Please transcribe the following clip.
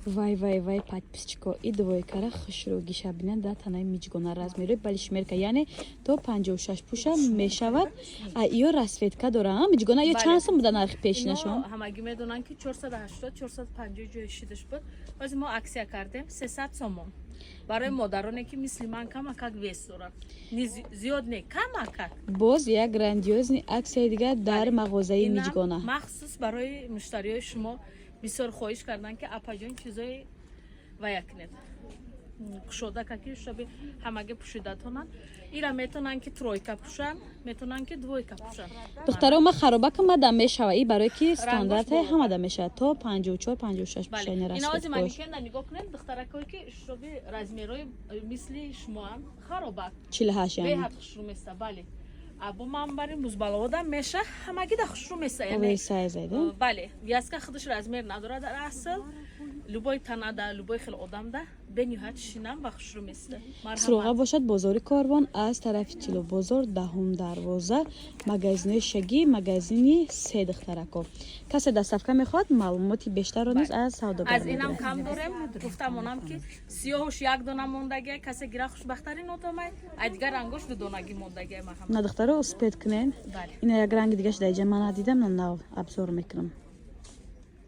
Вай, вай, вай, подписчико, и двойкара хушрӯгиша бинед да танаи Миҷгона. Размерои балишмерка, яъне то 56 пуша мешавад. А иё расцветка дора, Миҷгона? Ё чанд сум буда нархи пешинашон? Ҳамагӣ медонанд, ки 480, 450 ҷои шидаш буд. Ҳозир мо акция кардем, 300 сомон, барои модароне, ки мисли ман камакак вес дорад, зиёд не, камакак. Боз як грандиозный акцияи дигар дар мағозаи Миҷгона. Махсус барои муштариҳои шумо. Бисёр хоҳиш карданд, ки апаҷон, чизои вая кунед, кушода каки, шоби ҳамаги пӯшида тонанд. Ира метонанд, ки тройка пӯшанд, метонанд, ки двойка пӯшанд. Духтаро, ма харобака мада мешава и, барое ки стандарте ҳамада мешава, то 54, 56 пӯшани. Инаози манекенда нигоҳ кунед, духтаракое, ки шоби размерҳои мисли шумоам, харобак. 48 яъне. Беҳад хушрӯ места, бале. Або ман бари музбаловодам меша, ҳамаги да хушрӯ места. Бале, вязка худаш размер надорад дар асл, любой танада, любой хел одамда бениҳоят шинам ва хушрӯ места. Суроға бошад бозори Корвон, аз тарафи Тилобозор, даҳум дарвоза, магазинои шагӣ, магазини се. Духтарако, касе доставка мехоҳад, маълумоти бештарро низ аз савдогар. Аз инам кам дорем. Гуфтамонам, ки сиёҳуш як дона мондагия, касе гира, хушбахтарин одамай. А дигар рангош дудонагӣ мондагия. На, духтаро, успеть кунед. Ина як ранги дигаш даиҷа ман надидам, на нав обзор мекунам.